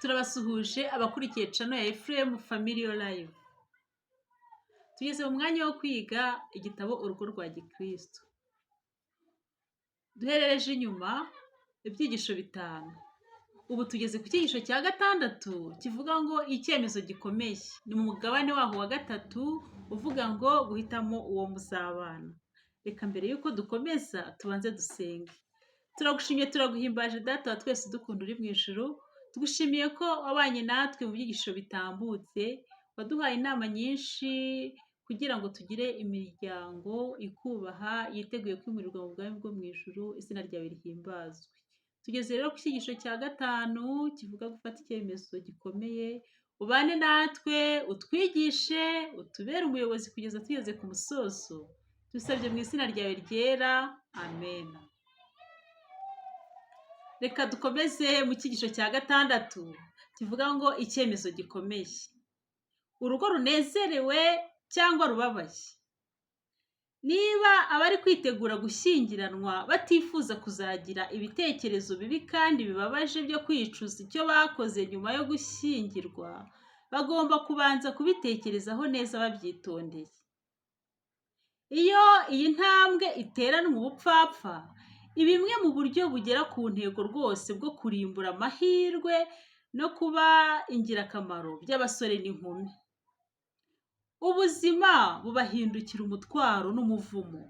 Turabasuhuje abakurikiye channel ya Ephraim Family Live. Tugeze mu mwanya wo kwiga igitabo Urugo rwa Gikristo. Duherereje inyuma ibyigisho bitanu. Ubu tugeze ku cyigisho cya gatandatu kivuga ngo icyemezo gikomeye. Ni mu mugabane waho wa gatatu uvuga ngo guhitamo uwo muzabana. Reka mbere y'uko dukomeza tubanze dusenge. Turagushimye, turaguhimbaje, Data wa twese udukunda uri mu ijuru. Tugushimiye ko wabanye natwe mu byigisho bitambutse, waduhaye inama nyinshi kugira ngo tugire imiryango ikubaha, yiteguye kwimurirwa mu bwami bwo mu ijuru. Izina ryawe rihimbazwe. Tugeze rero ku cyigisho cya gatanu kivuga gufata icyemezo gikomeye. Ubane natwe, utwigishe, utubere umuyobozi kugeza tugeze ku musozo. Dusabye mu izina ryawe ryera, amen. Reka dukomeze mu cyigisho cya gatandatu kivuga ngo icyemezo gikomeye. Urugo runezerewe cyangwa rubabaye. Niba abari kwitegura gushyingiranwa batifuza kuzagira ibitekerezo bibi kandi bibabaje byo kwicuza icyo bakoze nyuma yo gushyingirwa, bagomba kubanza kubitekerezaho neza babyitondeye. Iyo iyi ntambwe iteranwa ubupfapfa, iba imwe mu buryo bugera ku ntego rwose bwo kurimbura amahirwe no kuba ingirakamaro by'abasore n'inkumi. Ubuzima bubahindukira umutwaro n'umuvumo.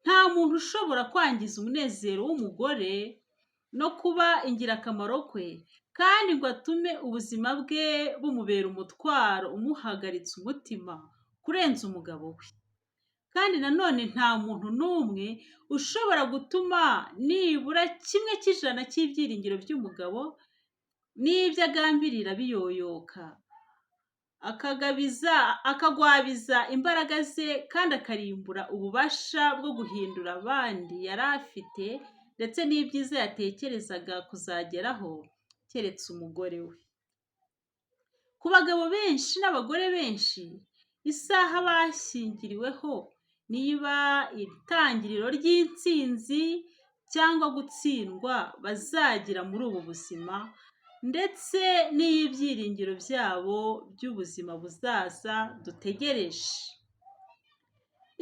Nta muntu ushobora kwangiza umunezero w'umugore no kuba ingirakamaro kwe, kandi ngo atume ubuzima bwe bumubera umutwaro umuhagaritse umutima kurenza umugabo we. Kandi nanone nta muntu n'umwe ushobora gutuma nibura 1% cy'ibyiringiro by'umugabo n'ibyo agambirira biyoyoka, akagabiza, akagwabiza imbaraga ze kandi akarimbura ububasha bwo guhindura abandi yari afite ndetse n'ibyiza yatekerezaga kuzageraho, keretse umugore we. Ku bagabo benshi n'abagore benshi, isaha bashyingiriweho niyo iba itangiriro ry'intsinzi cyangwa gutsindwa bazagira muri ubu buzima, ndetse n'iy'ibyiringiro byabo by'ubuzima buzaza dutegereje.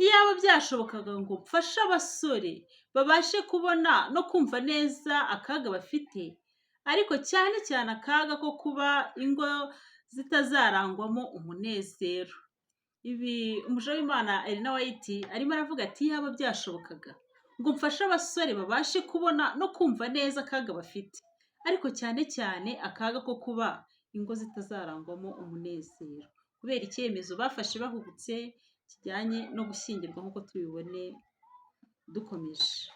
Iyaba byashobokaga ngo mfashe abasore babashe kubona no kumva neza akaga bafite, ariko cyane cyane akaga ko kuba ingo zitazarangwamo umunezero. Ibi umuja w'Imana Elena White arimo aravuga ati: "Iyaba byashobokaga ngo mfashe abasore babashe kubona no kumva neza akaga bafite, ariko cyane cyane akaga ko kuba ingo zitazarangwamo umunezero kubera icyemezo bafashe bahubutse kijyanye no gushyingirwa." Nk'uko tubibone dukomeje,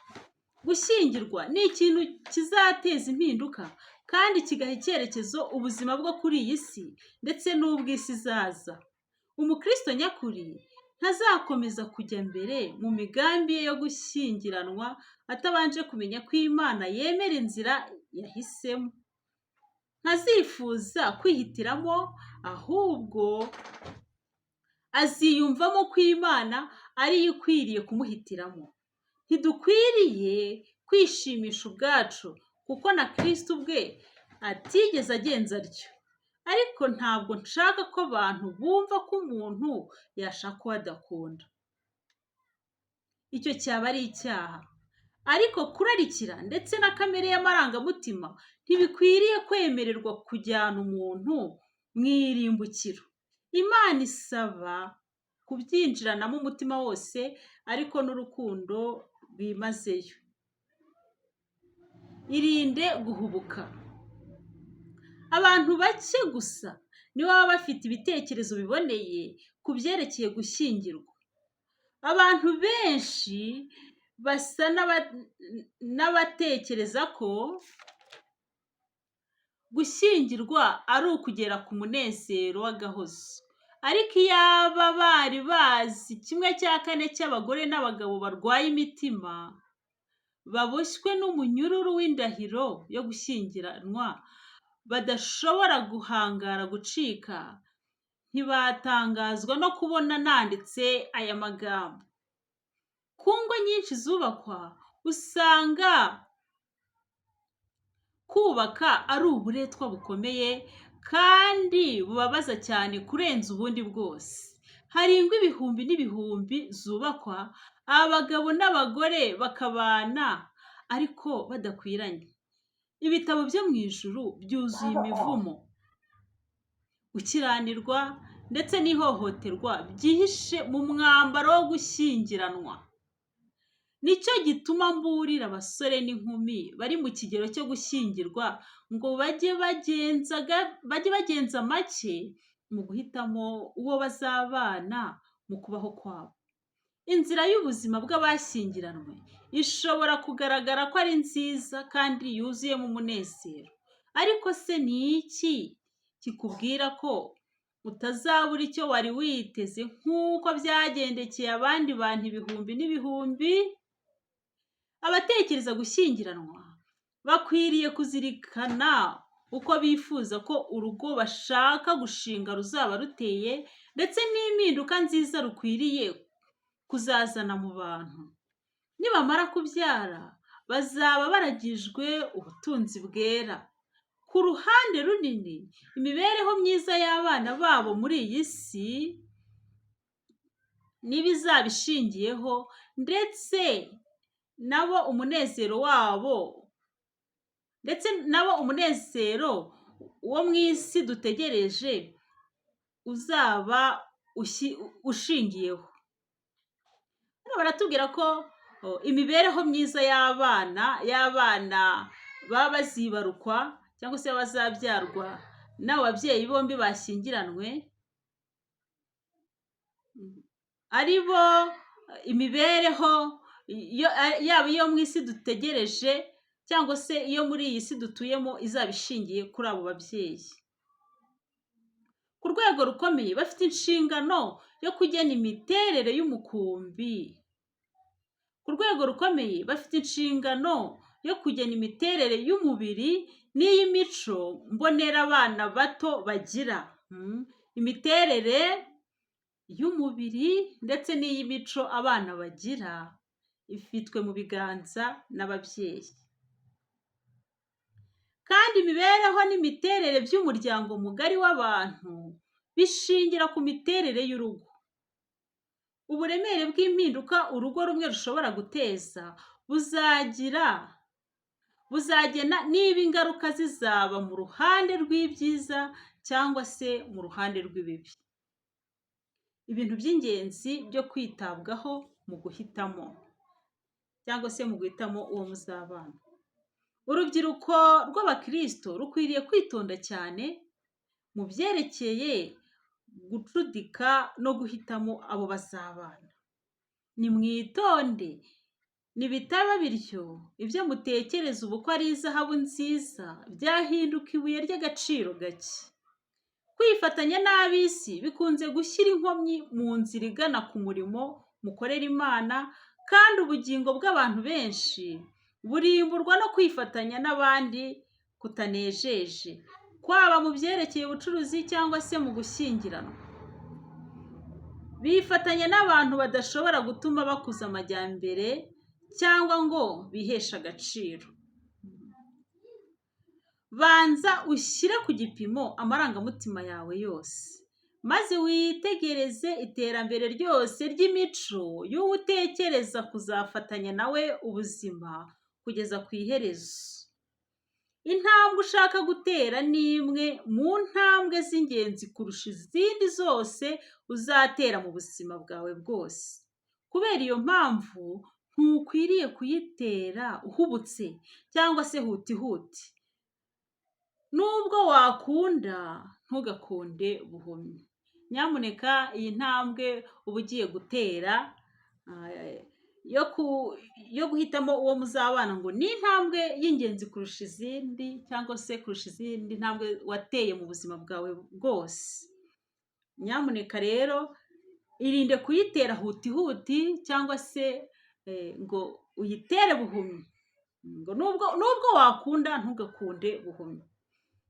gushyingirwa ni ikintu kizateza impinduka kandi kigaha icyerekezo ubuzima bwo kuri iyi si ndetse n'ubw'isi izaza. Umukristo nyakuri ntazakomeza kujya mbere mu migambi ye yo gushyingiranwa atabanje kumenya ko Imana yemera inzira yahisemo. Ntazifuza kwihitiramo, ahubwo aziyumvamo ko Imana ariyo ikwiriye kumuhitiramo. Ntidukwiriye kwishimisha ubwacu, kuko na Kristo ubwe atigeze agenza atyo. Ariko ntabwo nshaka ko abantu bumva ko umuntu yashaka uwo adakunda. Icyo cyaba ari icyaha. Ariko kurarikira ndetse na kamere y'amarangamutima ntibikwiriye kwemererwa kujyana umuntu mu irimbukiro. Imana isaba kubyinjiranamo umutima wose, ariko n'urukundo rwimazeyo. Irinde guhubuka. Abantu bake gusa nibo baba bafite ibitekerezo biboneye ku byerekeye gushyingirwa. Abantu benshi basa n'abatekereza ko gushyingirwa ari ukugera ku munezero w'agahozo. Ariko iyaba bari bazi 1/4 cy'abagore n'abagabo barwaye imitima, baboshywe n'umunyururu w'indahiro yo gushyingiranwa badashobora guhangara gucika, ntibatangazwa no kubona nanditse aya magambo. Ku ngo nyinshi zubakwa, usanga Kubaka ari uburetwa bukomeye kandi bubabaza cyane kurenza ubundi bwose. Hari ingo ibihumbi n'ibihumbi zubakwa, abagabo n'abagore bakabana ariko badakwiranye. Ibitabo byo mu ijuru byuzuye imivumo, gukiranirwa ndetse n'ihohoterwa byihishe mu mwambaro wo gushyingiranwa. Nicyo gituma mburira abasore n'inkumi bari mu kigero cyo gushyingirwa ngo bajye bagenza make mu guhitamo uwo bazabana mu kubaho kwabo. Inzira y'ubuzima bw'abashyingiranwe ishobora kugaragara ko ari nziza kandi yuzuyemo umunezero, ariko se ni iki kikubwira ko utazabura icyo wari witeze nk'uko byagendekeye abandi bantu ibihumbi n'ibihumbi? Abatekereza gushyingiranwa bakwiriye kuzirikana uko bifuza ko urugo bashaka gushinga ruzaba ruteye ndetse n'impinduka nziza rukwiriye kuzazana mu bantu. Nibamara kubyara bazaba baragijwe ubutunzi bwera. Ku ruhande runini, imibereho myiza y'abana babo muri iyi si n'ibizaba ishingiyeho ndetse nabo umunezero wabo ndetse nabo umunezero wo mu isi dutegereje uzaba ushingiyeho. Hano baratubwira ko imibereho myiza y'abana baba bazibarukwa cyangwa se bazabyarwa n'abo babyeyi bombi bashyingiranwe, ari bo imibereho yaba iyo mu isi dutegereje cyangwa se iyo muri iyi si dutuyemo izaba ishingiye kuri abo babyeyi. Ku rwego rukomeye bafite inshingano yo kugena imiterere y'umukumbi. Ku rwego rukomeye bafite inshingano yo kugena imiterere y'umubiri n'iy'imico mbonera abana bato bagira. Imiterere y'umubiri ndetse n'iy'imico abana bagira ifitwe mu biganza n'ababyeyi. Kandi imibereho n'imiterere by'umuryango mugari w'abantu bishingira ku miterere y'urugo. Uburemere bw'impinduka urugo rumwe rushobora guteza buzagena niba ingaruka zizaba mu ruhande rw'ibyiza cyangwa se mu ruhande rw'ibibi. Ibintu by'ingenzi byo kwitabwaho mu guhitamo cyangwa se mu guhitamo uwo muzabana. Urubyiruko rw'abakristo rukwiriye kwitonda cyane mu byerekeye gucudika no guhitamo abo bazabana. Nimwitonde, nibitaba bityo ibyo mutekereza ubu ko ari izahabu nziza byahinduka ibuye ry'agaciro gake. Kwifatanya n'ab'isi bikunze gushyira inkomyi mu nzira igana ku murimo mukorera Imana, kandi ubugingo bw'abantu benshi burimburwa no kwifatanya n'abandi kutanejeje, kwaba mu byerekeye ubucuruzi cyangwa se mu gushyingiranwa. Bifatanya n'abantu badashobora gutuma bakuza amajyambere cyangwa ngo biheshe agaciro. Banza ushyire ku gipimo amarangamutima yawe yose, maze witegereze iterambere ryose ry'imico y'uwo utekereza kuzafatanya nawe ubuzima kugeza ku iherezo. Intambwe ushaka gutera ni imwe mu ntambwe z'ingenzi kurusha izindi zose uzatera mu buzima bwawe bwose. Kubera iyo mpamvu ntukwiriye kuyitera uhubutse cyangwa se hutihuti. Nubwo wakunda ntugakunde buhumyi. Nyamuneka iyi ntambwe uba ugiye gutera yo guhitamo uwo muzabana ngo ni intambwe y'ingenzi kurusha izindi cyangwa se kurusha izindi ntambwe wateye mu buzima bwawe bwose. Nyamuneka rero irinde kuyitera hutihuti cyangwa se ngo uyitere buhumyi. Ngo nubwo wakunda ntugakunde buhumyi.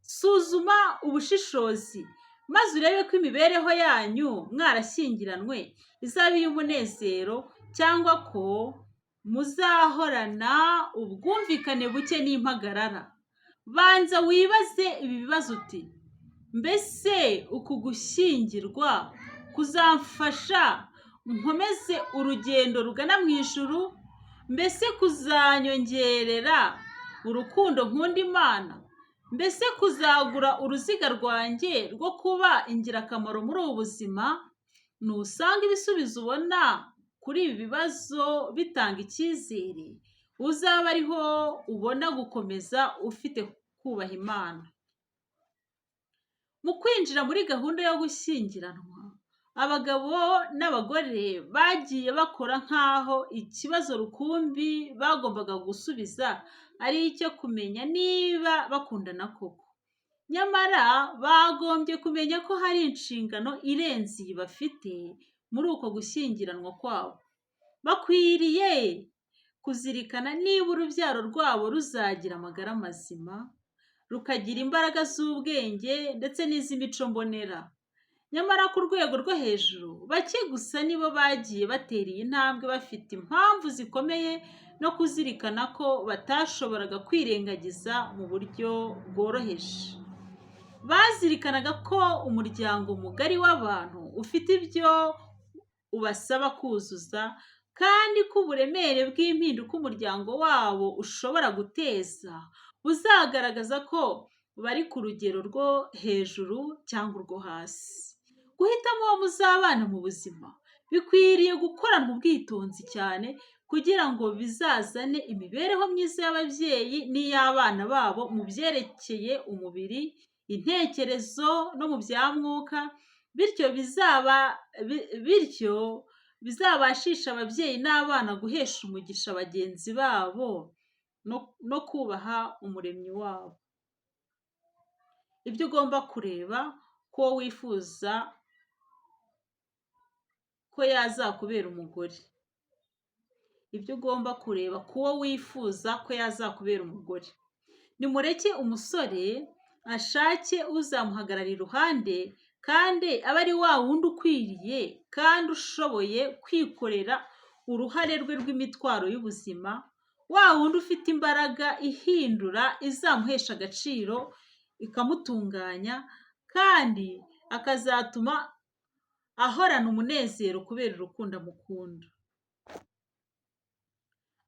Suzuma ubushishozi maze urebe ko imibereho yanyu mwarashyingiranwe izaba iy'umunezero cyangwa ko muzahorana ubwumvikane buke n'impagarara. Banza wibaze ibi bibazo uti: mbese uku gushyingirwa kuzamfasha nkomeze urugendo rugana mu ijuru? Mbese kuzanyongerera urukundo nkunda Imana? Mbese kuzagura uruziga rwanjye rwo kuba ingirakamaro muri ubu buzima? Nusanga ibisubizo ubona kuri ibi bibazo bitanga icyizere, uzaba ariho ubona gukomeza ufite kubaha Imana. Mu kwinjira muri gahunda yo gushyingiranwa, abagabo n'abagore bagiye bakora nk'aho ikibazo rukumbi bagombaga gusubiza ari icyo kumenya niba bakundana koko. Nyamara bagombye kumenya ko hari inshingano irenze iyi bafite muri uko gushyingiranwa kwabo. Bakwiriye kuzirikana niba urubyaro rwabo ruzagira amagara mazima, rukagira imbaraga z'ubwenge ndetse n'iz'imico mbonera. Nyamara ku rwego rwo hejuru, bake gusa nibo bagiye batera iyi ntambwe bafite impamvu zikomeye no kuzirikana ko batashoboraga kwirengagiza mu buryo bworoheje. Bazirikanaga ko umuryango mugari w'abantu ufite ibyo ubasaba kuzuza, kandi ko uburemere bw'impinduka umuryango wabo ushobora guteza buzagaragaza ko bari ku rugero rwo hejuru cyangwa urwo hasi. Guhitamo uwo muzabana mu buzima bikwiriye gukoranwa ubwitonzi cyane kugira ngo bizazane imibereho myiza y'ababyeyi n'iy'abana babo mu byerekeye umubiri, intekerezo no mu bya mwuka, bityo bizabashishe ababyeyi n'abana guhesha umugisha bagenzi babo no kubaha Umuremyi wabo. Ibyo ugomba kureba ko uwo wifuza ko yazakubera umugore. Ibyo ugomba kureba ku wo wifuza ko yazakubera umugore. Nimureke umusore ashake uzamuhagarara iruhande, kandi abe ari wa wundi ukwiriye kandi ushoboye kwikorera uruhare rwe rw'imitwaro y'ubuzima, wa wundi ufite imbaraga ihindura izamuhesha agaciro ikamutunganya, kandi akazatuma ahorana umunezero kubera urukundo amukunda.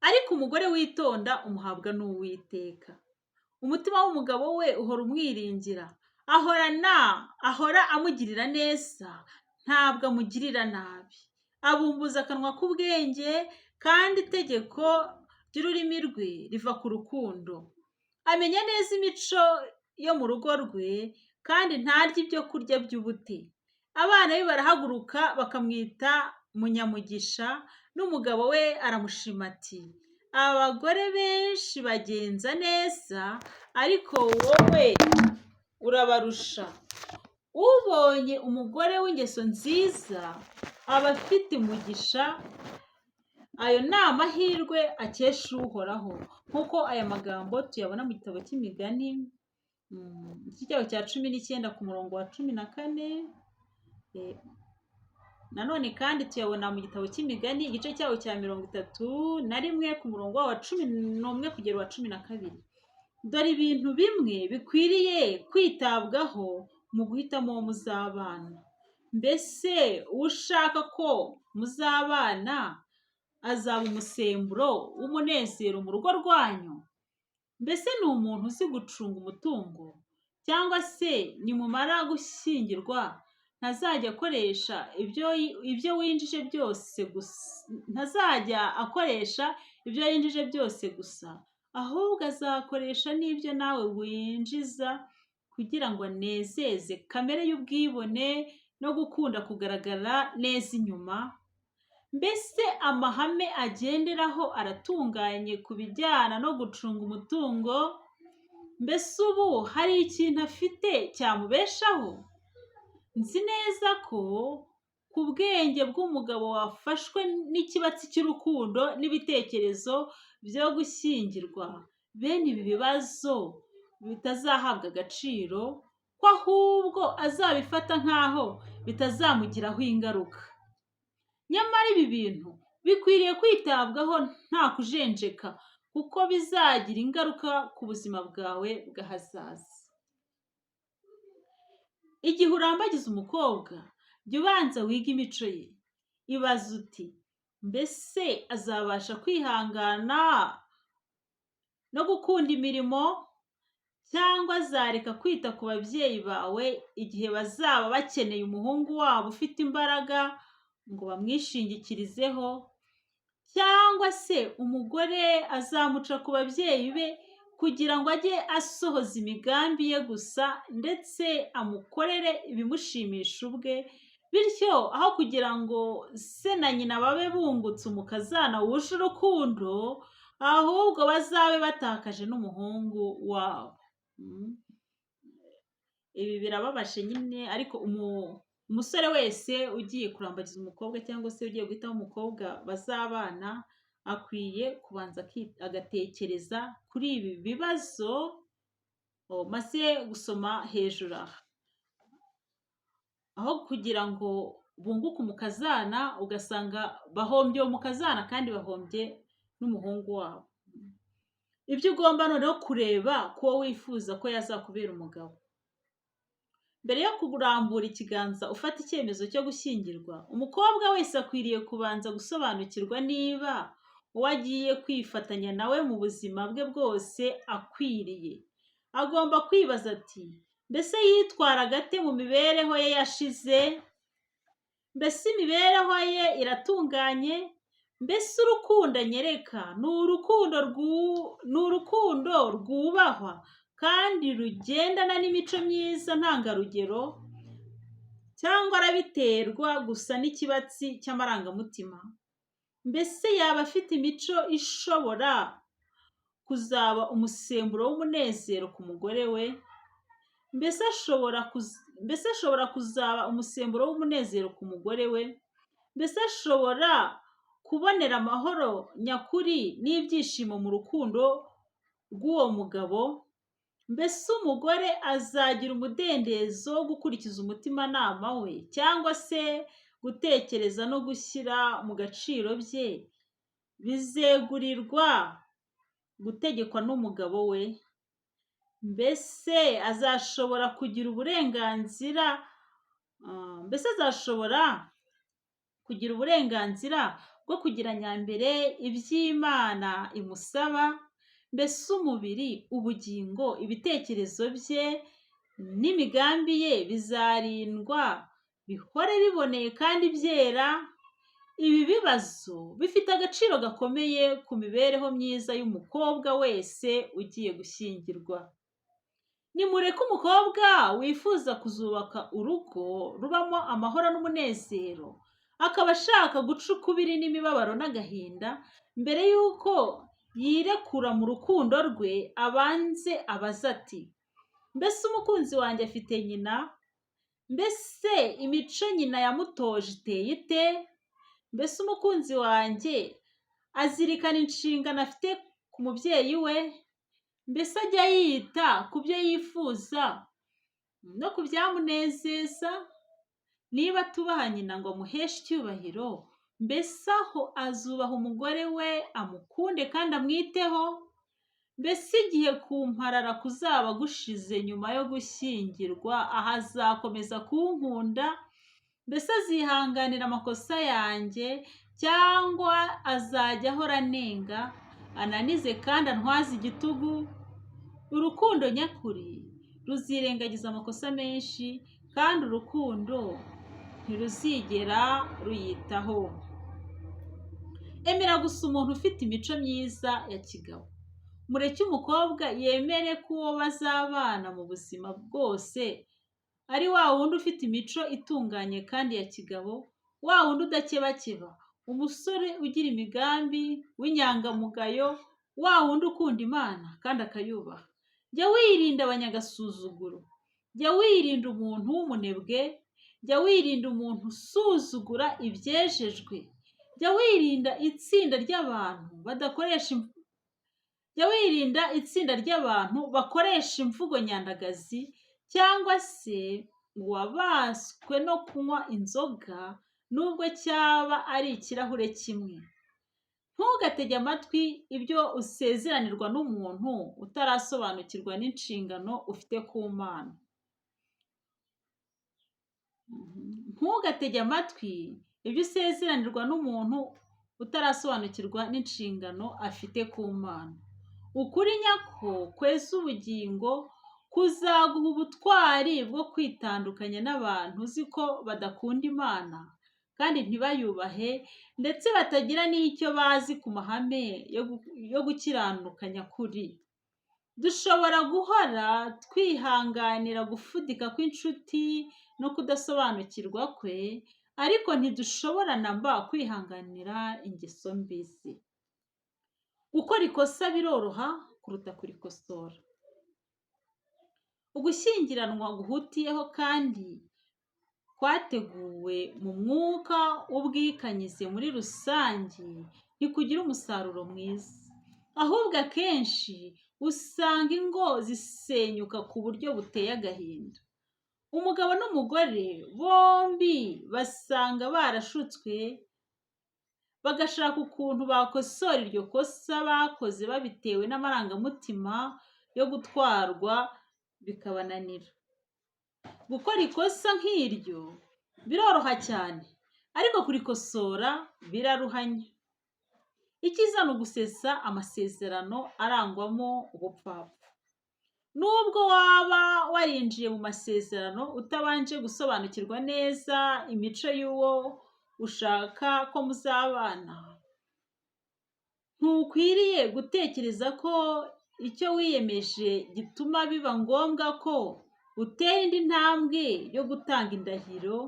Ariko umugore witonda umuhabwa n'Uwiteka. Umutima w'umugabo we uhora umwiringira, ahora amugirira neza, ntabwo amugirira nabi. Abumbuza akanwa k'ubwenge, kandi itegeko ry'ururimi rwe riva ku rukundo. Amenya neza imico yo mu rugo rwe, kandi ntarya ibyo kurya by'ubute. Abana be barahaguruka bakamwita munyamugisha, n'umugabo we aramushima ati: abagore benshi bagenza neza, ariko wowe urabarusha. Ubonye umugore w'ingeso nziza aba afite umugisha, ayo ni amahirwe akesha Uhoraho. Nk'uko aya magambo tuyabona mu gitabo cy'Imigani, igice cyaho cya 19 ku murongo wa 14. Nanone kandi tuyabona mu gitabo cy'Imigani, igice cyaho cya 31 ku murongo wa 11 kugera uwa 12. Dore ibintu bimwe bikwiriye kwitabwaho mu guhitamo uwo muzabana. Mbese uwo ushaka ko muzabana azaba umusemburo w'umunezero mu rugo rwanyu? Mbese ni umuntu uzi gucunga umutungo? Cyangwa se nimumara gushyingirwa ntazajya akoresha ibyo winjije byose gusa, ntazajya akoresha ibyo yinjije byose gusa, ahubwo azakoresha n'ibyo nawe winjiza kugira ngo anezeze kamere y'ubwibone no gukunda kugaragara neza inyuma? Mbese amahame agenderaho aratunganye ku bijyana no gucunga umutungo? Mbese ubu hari ikintu afite cyamubeshaho? Nzi neza ko ku bwenge bw'umugabo wafashwe n'ikibatsi cy'urukundo n'ibitekerezo byo gushyingirwa, bene ibi bibazo bitazahabwa agaciro, ko ahubwo azabifata nk'aho bitazamugiraho ingaruka. Nyamara ibi bintu bikwiriye kwitabwaho nta kujenjeka. kuko bizagira ingaruka ku buzima bwawe bw'ahazaza. Igihe urambagiza umukobwa, jya ubanza wige imico ye. Ibaze uti: mbese azabasha kwihangana no gukunda imirimo, cyangwa azareka kwita ku babyeyi bawe igihe bazaba bakeneye umuhungu wabo ufite imbaraga ngo bamwishingikirizeho, cyangwa se umugore azamuca ku babyeyi be kugira ngo ajye asohoza imigambi ye gusa ndetse amukorere ibimushimisha ubwe, bityo aho kugira ngo se na nyina babe bungutse umukazana wuje urukundo, ahubwo bazabe batakaje n'umuhungu wabo. Ibi birababaje nyine, ariko umusore wese ugiye kurambagiza umukobwa cyangwa se ugiye guhitamo umukobwa bazabana, akwiye kubanza agatekereza kuri ibi bibazo maze gusoma hejuru aha. Aho kugira ngo bunguke umukazana, ugasanga bahombye uwo mukazana kandi bahombye n'umuhungu wabo. Ibyo ugomba noneho kureba ku wo wifuza ko yazakubera umugabo. Mbere yo kurambura ikiganza ufata icyemezo cyo gushyingirwa, umukobwa wese akwiriye kubanza gusobanukirwa niba uwo agiye kwifatanya nawe mu buzima bwe bwose akwiriye. Agomba kwibaza ati: mbese yitwaraga ate mu mibereho ye yashize? Mbese imibereho ye iratunganye? Mbese urukundo anyereka ni urukundo rwubahwa kandi rugendana n'imico myiza ntangarugero, cyangwa arabiterwa gusa n'ikibatsi cy'amarangamutima? Mbese yaba afite imico ishobora kuzaba umusemburo w'umunezero ku mugore we? Mbese ashobora kuzaba umusemburo w'umunezero ku mugore we? Mbese ashobora kubonera amahoro nyakuri n'ibyishimo mu rukundo rw'uwo mugabo? Mbese umugore azagira umudendezo wo gukurikiza umutimanama we, cyangwa se gutekereza no gushyira mu gaciro bye bizegurirwa gutegekwa n'umugabo we? Mbese azashobora kugira uburenganzira Mbese azashobora kugira uburenganzira bwo kugira nyambere iby'Imana imusaba? Mbese umubiri, ubugingo, ibitekerezo bye n'imigambi ye bizarindwa bihore biboneye kandi byera? Ibi bibazo bifite agaciro gakomeye ku mibereho myiza y'umukobwa wese ugiye gushyingirwa. Nimureke umukobwa wifuza kuzubaka urugo rubamo amahoro n'umunezero, akaba ashaka guca ukubiri n'imibabaro n'agahinda, mbere y'uko yirekura mu rukundo rwe, abanze abaze ati: mbese umukunzi wanjye afite nyina? Mbese imico nyina yamutoje iteye ite? Mbese umukunzi wanjye azirikana inshingano afite ku mubyeyi we? Mbese ajya yita ku byo yifuza no ku byamunezeza? Niba atubaha nyina ngo amuheshe icyubahiro, mbese aho azubaha umugore we amukunde kandi amwiteho? Mbese igihe kumparara kuzaba gushize nyuma yo gushyingirwa, aho azakomeza kunkunda? Mbese azihanganira amakosa yanjye, cyangwa azajya ahora anenga, ananize kandi antwaze igitugu? Urukundo nyakuri ruzirengagiza amakosa menshi, kandi urukundo ntiruzigera ruyitaho. Emera gusa umuntu ufite imico myiza ya kigabo. Mureke umukobwa yemere ko uwo bazabana mu buzima bwose ari wa wundi ufite imico itunganye kandi ya kigabo, wa wundi udakebakeba, umusore ugira imigambi, w'inyangamugayo, wa wundi ukunda Imana kandi akayubaha. Jya wirinda abanyagasuzuguro, jya wirinda umuntu w'umunebwe, jya wirinda umuntu usuzugura ibyejejwe, jya wirinda itsinda ry'abantu badakoresha jya wirinda itsinda ry'abantu bakoresha imvugo nyandagazi, cyangwa se uwabaswe no kunywa inzoga nubwo cyaba ari ikirahure kimwe. Ntugatege amatwi ibyo usezeranirwa n'umuntu utarasobanukirwa n'inshingano ufite ku Mana. Ntugatege amatwi ibyo usezeranirwa n'umuntu utarasobanukirwa n'inshingano afite ku Mana. Ukuri nyako kweza ubugingo kuzaguha ubutwari bwo kwitandukanya n'abantu uzi ko badakunda Imana kandi ntibayubahe, ndetse batagira n'icyo bazi ku mahame yo gukiranuka nyakuri. Dushobora guhora twihanganira gufudika kw'inshuti no kudasobanukirwa kwe, ariko ntidushobora na mba kwihanganira ingeso mbi ze. Gukora ikosa biroroha kuruta kurikosora. Ugushyingiranwa guhutiyeho kandi kwateguwe mu mwuka w'ubwikanyize muri rusange ntikugira umusaruro mwiza. Ahubwo akenshi usanga ingo zisenyuka ku buryo buteye agahinda. Umugabo n'umugore bombi basanga barashutswe, bagashaka ukuntu bakosora iryo kosa bakoze babitewe n'amarangamutima yo gutwarwa bikabananira. Gukora ikosa nk'iryo biroroha cyane, ariko kurikosora biraruhanya. Icyiza ni ugusesa amasezerano arangwamo ubupfapfa. Nubwo waba warinjiye mu masezerano utabanje gusobanukirwa neza imico y'uwo ushaka ko muzabana, ntukwiriye gutekereza ko icyo wiyemeje gituma biba ngombwa ko utera indi ntambwe yo gutanga indahiro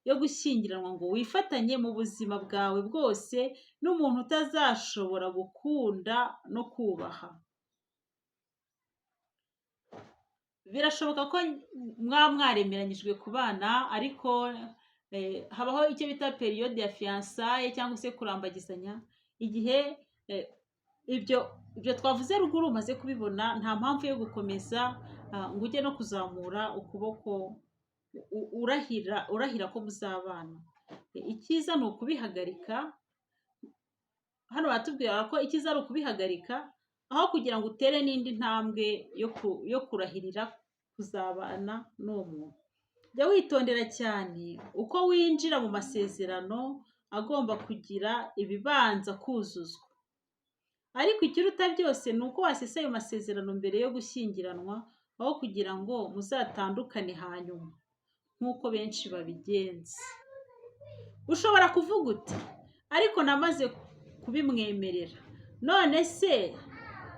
yo gushyingiranwa ngo wifatanye mu buzima bwawe bwose n'umuntu utazashobora gukunda no kubaha. Birashoboka ko mwaba mwaremeranyijwe kubana, ariko habaho icyo bita période ya fiançailles cyangwa se kurambagizanya, igihe ibyo twavuze ruguru umaze kubibona, nta mpamvu yo gukomeza ngo ujye no kuzamura ukuboko urahira ko muzabana. Icyiza ni ukubihagarika, hano baratubwira ko icyiza ari ukubihagarika aho kugira ngo utere n'indi ntambwe yo kurahirira kuzabana n'uwo muntu. Jya witondera cyane uko winjira mu masezerano agomba kugira ibibanza kuzuzwa. Ariko ikiruta byose ni uko wasesa ayo masezerano mbere yo gushyingiranwa, aho kugira ngo muzatandukane hanyuma nk'uko benshi babigenza. Ushobora kuvuga uti: "Ariko namaze kubimwemerera, none se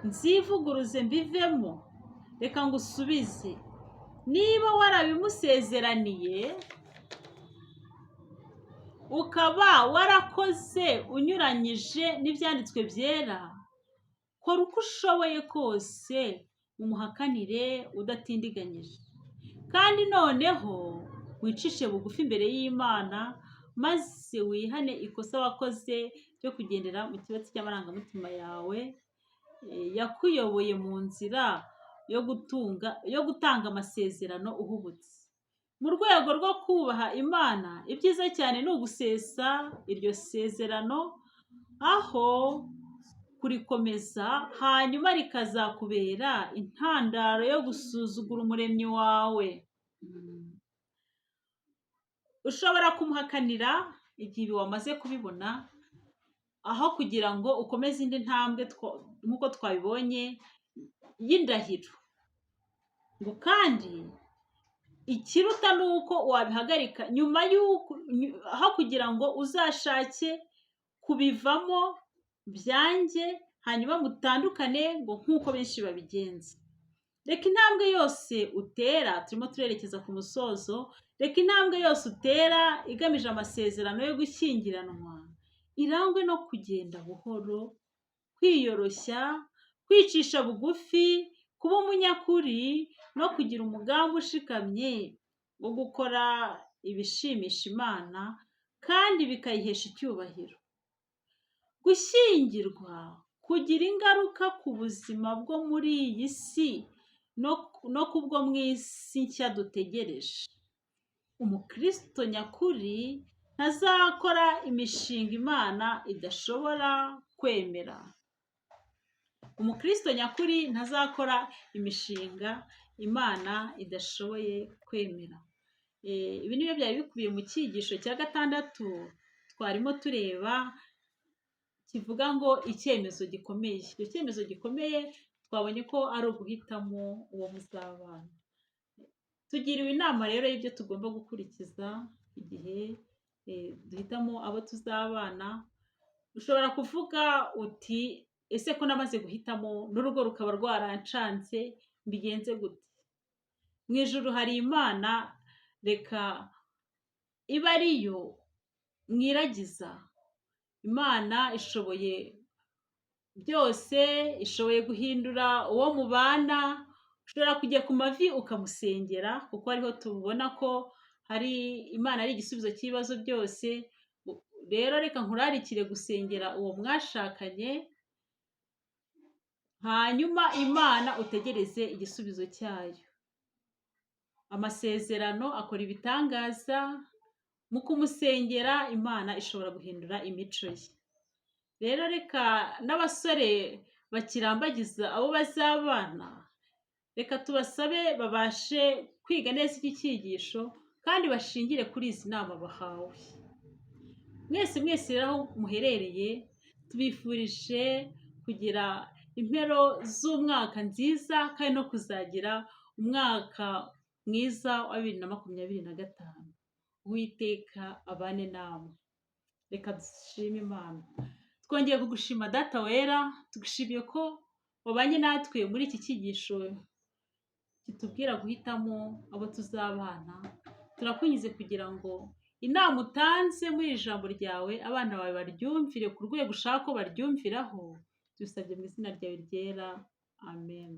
nzivuguruze mbivemo?" Reka ngusubize: niba warabimusezeraniye, ukaba warakoze unyuranyije n'ibyanditswe byera, kora uko ushoboye kose umuhakanire udatindiganyije, kandi noneho wicishe bugufi imbere y'Imana, maze wihane ikosa wakoze ryo kugendera mu kibatsi cy'amarangamutima yawe yakuyoboye mu nzira yo gutanga amasezerano uhubutse. Mu rwego rwo kubaha Imana, ibyiza cyane ni ugusesa iryo sezerano aho kurikomeza, hanyuma rikazakubera intandaro yo gusuzugura Umuremyi wawe. Ushobora kumuhakanira igihe ibi wamaze kubibona, aho kugira ngo ukomeze indi ntambwe nk'uko twabibonye y'indahiro. Ngo kandi ikiruta ni uko wabihagarika nyuma y'uko, aho kugira ngo uzashake kubivamo byange hanyuma mutandukane ngo nk'uko benshi babigenza. Reka intambwe yose utera, turimo turerekeza ku musozo, reka intambwe yose utera igamije amasezerano yo gushyingiranwa irangwe no kugenda buhoro, kwiyoroshya, kwicisha bugufi, kuba umunyakuri no kugira umugambi ushikamye wo gukora ibishimisha Imana kandi bikayihesha icyubahiro. Gushyingirwa kugira ingaruka ku buzima bwo muri iyi si no ku bwo mu isi nshya dutegereje. Umukristo nyakuri ntazakora imishinga Imana idashobora kwemera. Umukristo nyakuri ntazakora imishinga Imana idashoboye kwemera. Ibi nibyo byari bikubiye mu cyigisho cya gatandatu twarimo tureba, kivuga ngo icyemezo gikomeye. Icyo cyemezo gikomeye twabonye ko ari uguhitamo uwo muzabana. Tugiriwe inama rero y'ibyo tugomba gukurikiza igihe duhitamo abo tuzabana. Ushobora kuvuga uti: "Ese ko namaze guhitamo n'urugo rukaba rwarancanze, mbigenze gute?" Mu ijuru hari Imana, reka ibe ariyo mwiragiza. Imana ishoboye byose, ishoboye guhindura uwo mubana. Ushobora kujya ku mavi ukamusengera, kuko ariho tubona ko hari Imana ari igisubizo cy'ibibazo byose. Rero reka nkurarikire gusengera uwo mwashakanye, hanyuma Imana utegereze igisubizo cyayo. Amasezerano akora ibitangaza. Mu kumusengera, Imana ishobora guhindura imico ye. Rero reka n'abasore bakirambagiza abo bazabana, reka tubasabe babashe kwiga neza iki cyigisho kandi bashingire kuri izi nama bahawe. Mwese mwese rero aho muherereye, tubifurije kugira impero z'umwaka nziza kandi no kuzagira umwaka mwiza wa 2025. Uwiteka abane namwe. Reka dushime Imana. Twongeye kugushima, Data wera. Tugushimiye ko wabanye natwe muri iki cyigisho kitubwira guhitamo abo tuzabana. Turakwinginze kugira ngo inama utanze muri iri jambo ryawe abana bawe baryumvire ku rwego ushaka ko baryumviraho. Tubisabye mu izina ryawe ryera, amen.